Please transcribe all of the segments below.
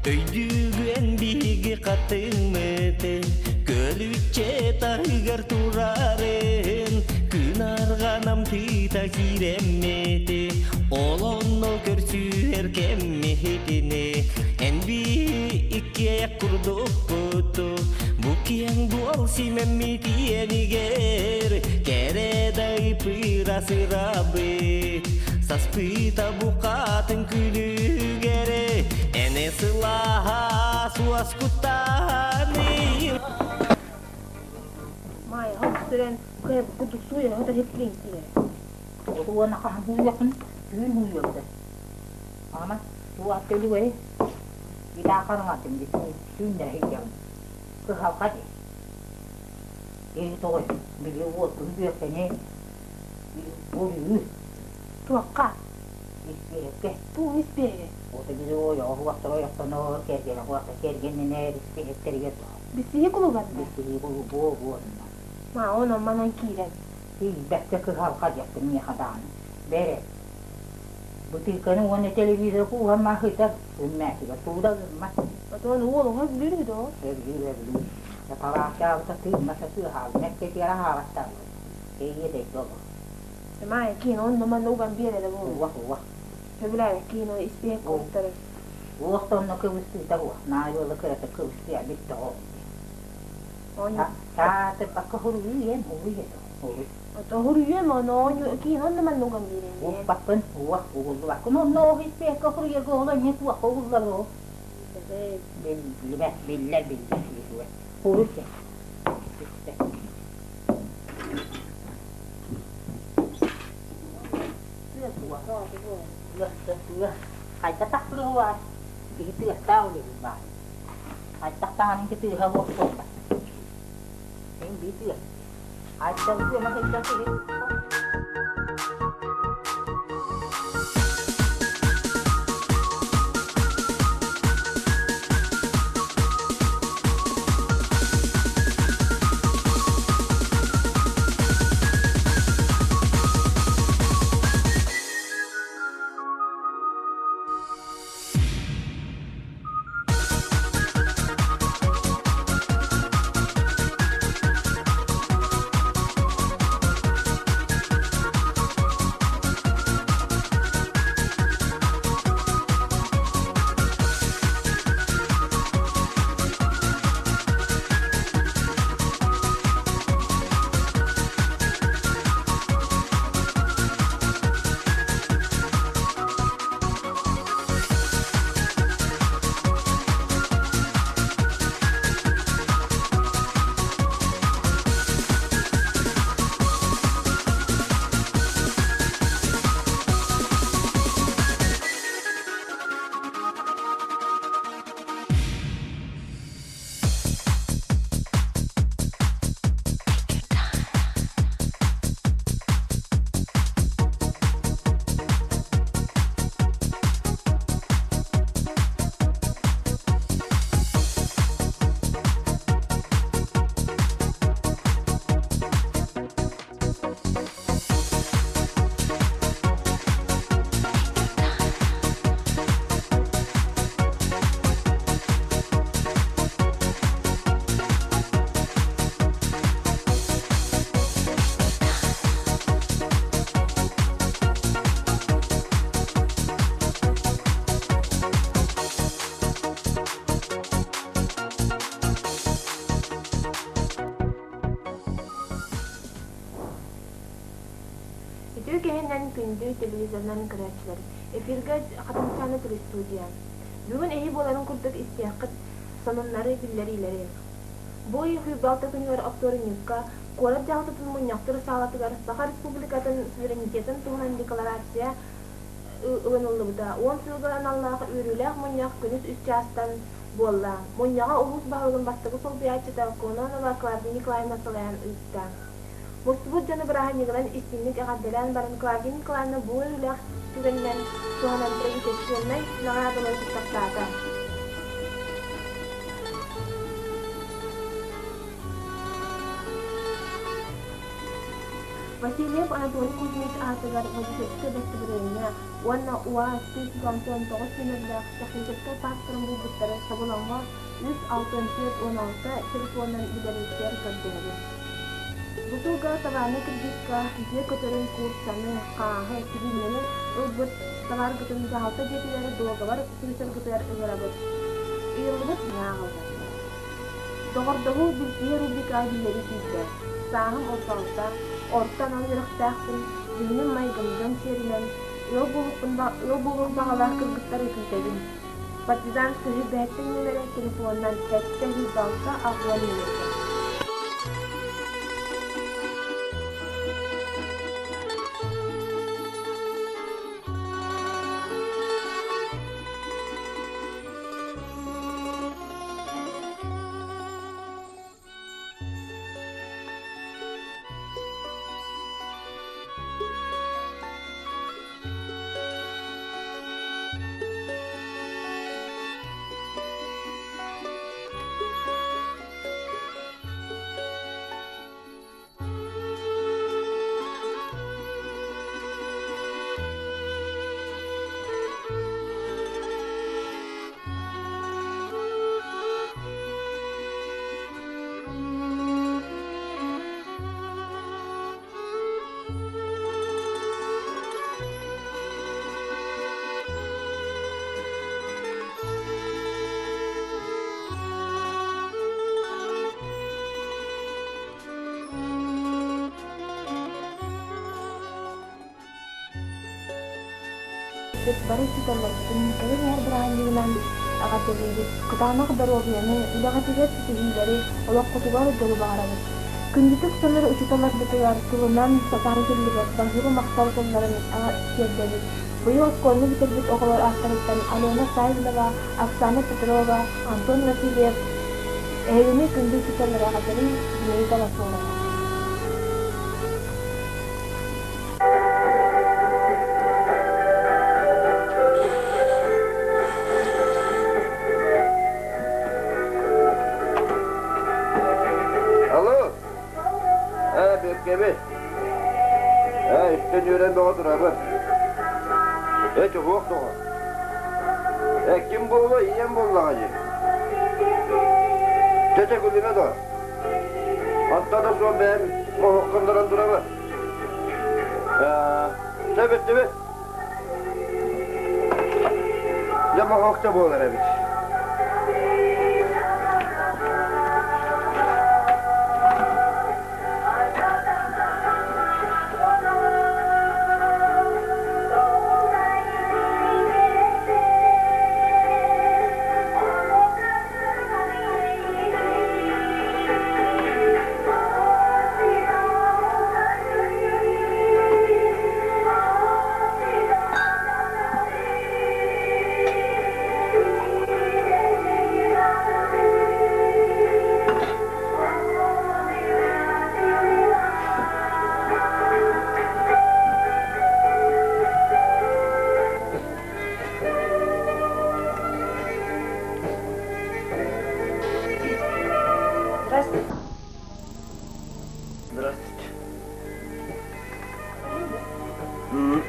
Өйдүүгүн биһиги хатыҥмытын, көлүччэ таһыгар турарын, күн арҕанам тыыта киирэммити, ол онно көрсүһэр кэммитини, эн биһи иккиэйэх курдукпуту, бу киэҥ буол симэммит иэнигэр, кэрэ да ыпыра сырабыт, саспыта букатын күлүгэр, Эне сылааһа суоскутааный. Маайа хопсүрэн кыайбыт курдук сууйа хотор хиттириҥ тиийэр. Уонна хаһан һууйуохпун түүн һууйуохтар. Ама туох төлүгэри битаа хараҥатын түүннэр сылдьабын. Кыһалҕа дии. Киһи тоҕой били уотун бүөккэни буруйу. Туохха? Испиэһэккэ. Туох испиэһэ? Ото били ойоҕо уохтара ойохтонор, кэргэнэ уохта кэргэннэнэр испиэһэктэригэр Биссиһи кулубанна? Биссиһи кулубуо буонна. Ма онон манан киирэн. Тиийбэккэ кыһалҕа диэхпин миэхэ даҕаны. Бэрэ. Бытыыканы уонна телевизор кууһан маһыытар, үммээтигэр тууда гыммат. Отон уол оҕо өбүлүүр үһү доо? Өбүлүүр өбүлүүр. Табаахтаабыта тыыммата тыаһаабыт, мэктиэтигэр аһаабаттаабыт. Эйиэ дэйгэ олор. Маайа киин онно манна уган биэрэрэ буолуо. Уох уох. Сөбүлээбэт киин ол испиэһэк кубуттары. Уох да онно кыбыстыыта уох. Наайыла кырата кыбыстыа бүттэ ол. Саатырбакка хуруйуем, хуруйуем, хуруй. Ото хуруйуем, ону оонньуу киин онно манна уган биэрэҥ. Укпаппын, уох, угуллубаккын. Онно ол испиэһэккэ хуруйарга ол эмиэ туохха угуллар ол. Биллибэт, биллэр, биллэр, биллэр. Хуруй Бүттэ. Хайда тахсыга киһи тыастаах үлэбин баар. Хайдах таҥанын тыаһа суох буолбат. Син бии тыас. Айта тыаһа сылдьар киһи. Үтүө киһинэн күндү телевизорынан көрөөччүлэр! Эфиргэ Хатыҥчааны телестудия. Бүгүн эһи буоларын курдук истиэххит сонуннары, биллэриилэри. Бу ый Хүйбалта күнүгэр оптуорунньукка куорат дьаһалтатын мунньахтыыр саалатыгар Саха Республикатын суверенитетын туһунан декларация ылыныллыбыта уон сылга аналлаах үөрүүлээх мунньах күнүс үс чаастан буолла. Мунньаҕа улуус баһылыгын бастакы солбуйааччыта Кононова Клавдия Николаевна салайан ыытта. Мустубут дьону бырааһынньыгынан истиҥник эҕэрдэлээн баран Клавдия Николаевна бу үөрүүлээх түгэнинэн туһанан правительственнай наҕараадалары туттартаата. Васильев Анатолий Кузьмич аатыгар водительскай дастабырыанньа уонна УАЗ 369 нүөмэрдээх техническэй пааспарын булбуттары соболоҥҥо 3 64 16 телефонунан билэрбитигэр көрдөһөбүн. Бу сылга табаарынай кредикка дьиэ көтөрүн, кууруссаны, хааһы, сибиинньэни ылбыт табааргытын дьаһалта дьиэтигэр дуогабар суруйсаргытыгар ыҥырабыт. Ыйыллыбыт ааҕыллар. Доҕордоһуу билсиһии рубрика биллэрии киирдэ. Сааһым 36, орто анал үөрэхтээхпин, дьүһүнүм майгым дьон сиэринэн, ыал буолуохпун ыал буолуох баҕалаах кыргыттары күүтэбин. Партизанскай сүүрбэһэттэн нүөмэрэ телефонунан 7 106 60 нүөмэргэ. Бары учууталларбытын кэлин иһэр бырааһынньыгынан эҕэрдэлиибит, кытаанах доруобуйаны, үлэҕитигэр ситиһиилэри, олоххутугар дьолу баҕарабыт. Күндүтүк саныыр учууталларбытыгар тылынан сатаан этиллибэт баһыыба махтал тылларын тиэрдэбит. Быйыл оскуоланы бүтэрбит оҕолор ааттарыттан Алена Саввинова, Оксана Петрова, Антон Васильев эһигини күндү учууталлары эҕэрдэлии Зинаида Лосорова. Алло! Ээ, Бүөккэбит. Ээ, үстэн үөрэн бөҕө турабын. Ээ, чугуох тоҕо. Ээ, ким буолла, ийэм буоллаҕа дии. Чэ-чэ, күлүмэ дуо? Онто да суох бэйэм моһуоххуннаран турабын. Ээ, чэ, бүттүбүт. Дьэ, моһуок да буолар эбит. Здравствуйте. Здравствуйте. М.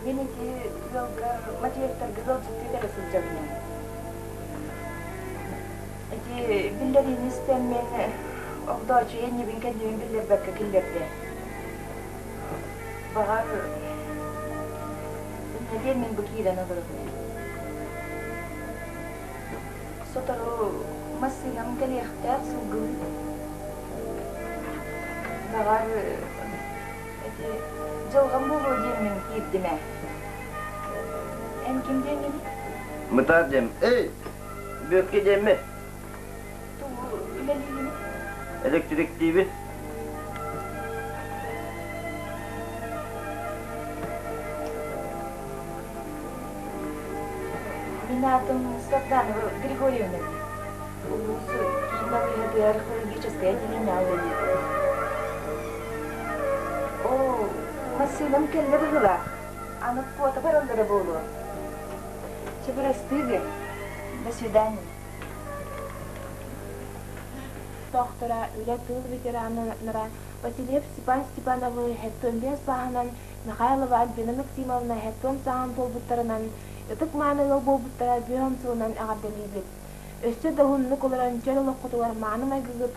Мин ити ыалга Матвеевтарга ыалдьыттыы кэлэ сылдьабын. Ити биллэриини истэммин Огдооччуйа иннибин кэннибин биллэрбэккэ киллэрдэ. Баҕар, инньэ диэн мин бу киирэн олоробун. Сотору массыынам кэлиэхтээх сылгым. Баҕар, ити дьылҕам буолуо диэммин киирдим ээ. Эн ким диэҥҥиний? Мытаар диэм. Эй, Бүөккэ диэмми. Тугу үлэлиигиний? Электриктиибин. Мин аатым Сарданова Григорьевна. Улуус киин балыыһатыгар хирургическай отделение үлэлиибин. Оо, Массыынам кэллэ быһыылаах. Аны куота бараллара буолуо. Чэ, бырастыы гын. До свидания. Тохтора үлэ тыыл ветераннара Васильев Степан Степановы 75 сааһынан, Михайлова Альбина Максимовна 70 сааһын туолбуттарынан, ытык-мааны ыал буолбуттара бүөм сылынан эҕэрдэлиибит. Өссө да уһуннук олорон чөл олоххутугар мааны майгыгыт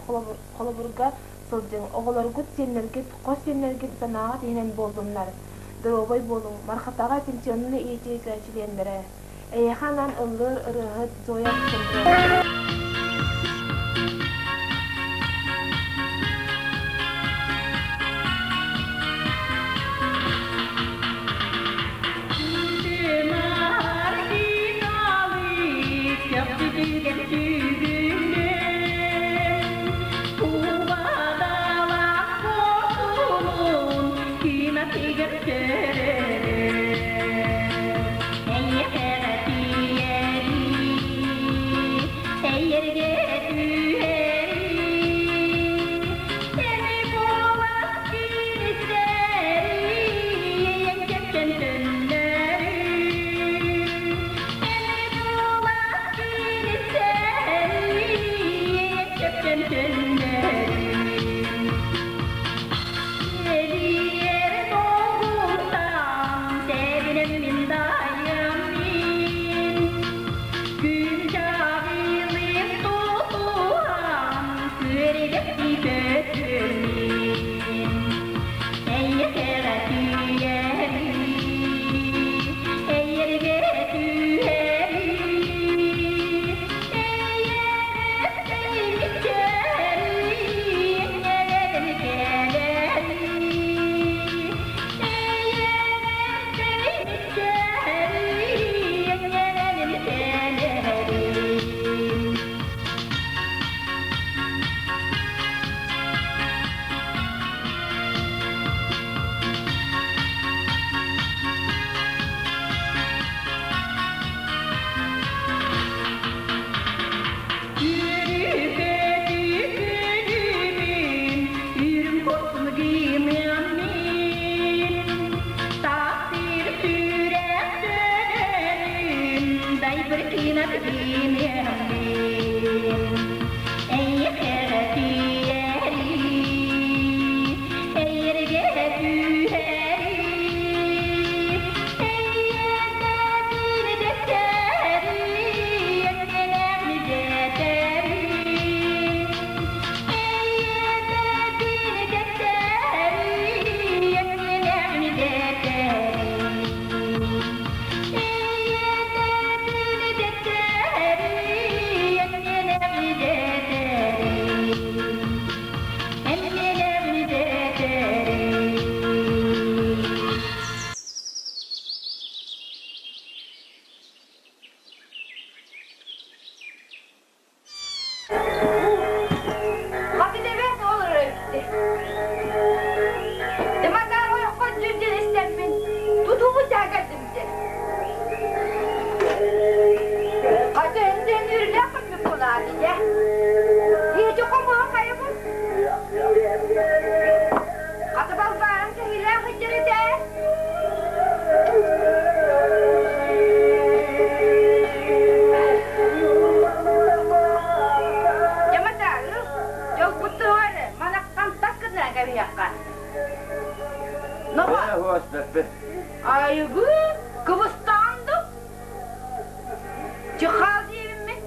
холобурга сылдьыҥ, оҕолоргут, сиэннэргит, хос сиэннэргит санааҕыт иһинэн буоллуннар. Доруобай буолуҥ, Мархатаҕа пенсионнай ячейка чилиэннэрэ. Эйиэхэ анаан ыллыыр ырыаһыт Зоя Александрова. Хаты дэбэт ол өрөйбүттэ. Дыматаар ойоххо дьүрдьэн истэммин, тутуубут дьаһагардым дьэ. Хаты энден үрүлээх көммүт буолаары дьэ. Иэти хомуһа хайабын. Хаты балбаарым кэһилээх сылдьар этэ. Дьаматаары, дьолбутугар манаххан тас гына кэбиһиэххэ. Ноҕо. Айыбы, кыбыстаан ду? Чыхаал диэбиммин.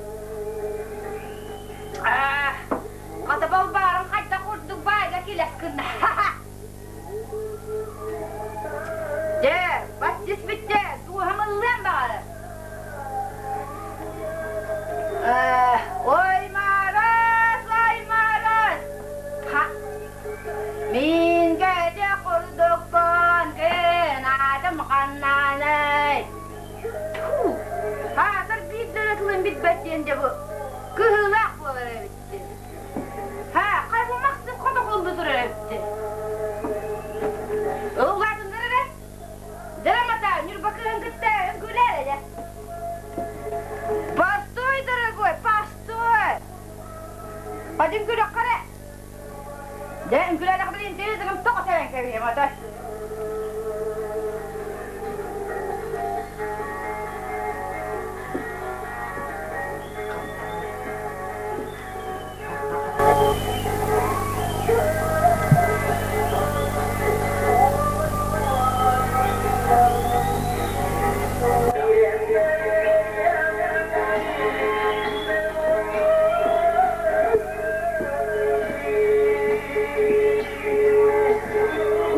Хата балбаарым хайдах курдук баайга килэс гынна. Дьэ, бас түспүттэ, дууһам ыллыан баҕарар. Ой, Марас, ой, Марас! Ха! Мин кэдэ курдуккун кынаатым ханнаанай. Хаатар биир да тылын билбэт диэн дьэ бу кыһыылаах буолар эбит. Ха, хайбамахсым хотоҕуллу турар эбит. Ыллаатыннар эрэ. Драмата Ньурба кыһын кытта үҥкүүлээр эрэ. Постой, дорогой, постой! Пойдем күлүөххэ эрэ. Дьэ, үҥкүүлээтэхпин интеллигым тоҕо тэбэн кэбиһиэм ата.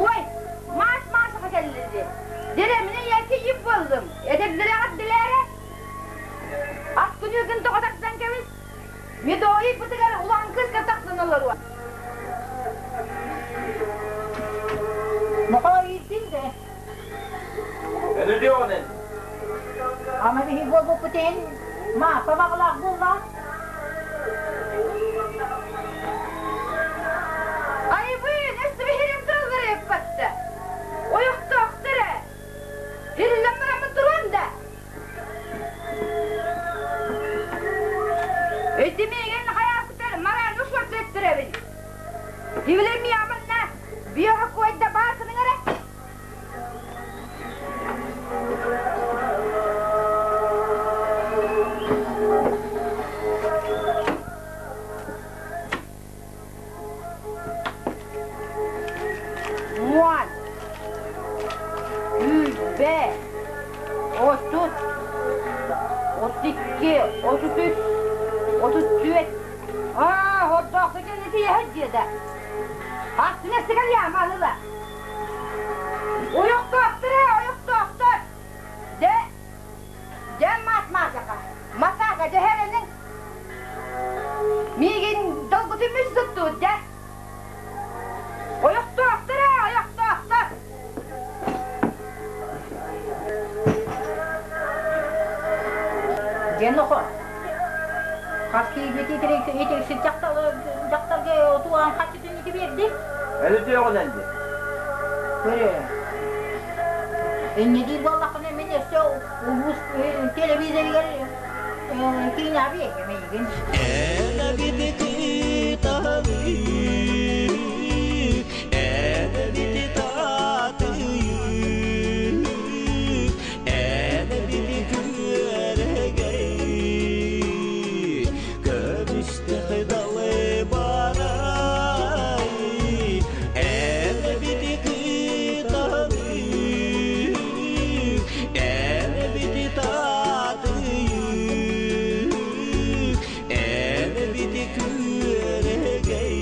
Ой, маас-маасаха кэллиди. Дерэмини яки йип болдум. Эдердere аттилere. Ат күнүгүн тоҕотарсан кэбис. Медои бытыгар улахан кыска тахсан олоруо. Нохоо иирдин де. Эн үтүөҕүнэн. Ама биһи буолбуппут иһин мааппа баҕалаах буоллаҕа. Айбыын, өстүбүһүрүм тыллары ыппатта. Ойохтоохтор ээ. Ириллэн бараммыт туруон да. Өйдемиигин хайаабытар марааны ушуордуэттирэбин. Тибилер мияманна биоха куойда баасының эрэ. Уон, сүүрбэ, 30, 32, 33, 34. Аа, хордоохто кэллити иһэ дьиэдэ. Астына сыгар яамалыла. Ойохтоохтор ээ, ойохтоохтор. Дэ, дьэ мас маасака. Масака дьэһэрэнин. Миигин долгутуммут суттуут дьэ. Ойохтоохтор ээ, ойохтоохтор. Диэн охо. Хас киирбит итириксит дьахтарга отуан хаччытын ити биэрди. Өлүтүөҕүнэн дии. Көрө. Инньэ диир буоллаххына мин өссө улуус телевизорыгар киинэ биэрдим эйигин. Эн эбити таһыы, эн эбити таатыы, эн эбити күөрэгэй, көмүстэх далы барай, эн эбити кытаһыы, эн эбити таатыы, эн эбити күөрэгэй,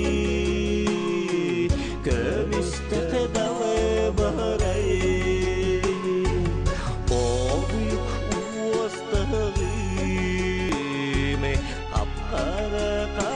көмүстэх далы барай, Обуйук уостаҕым, хап-хара.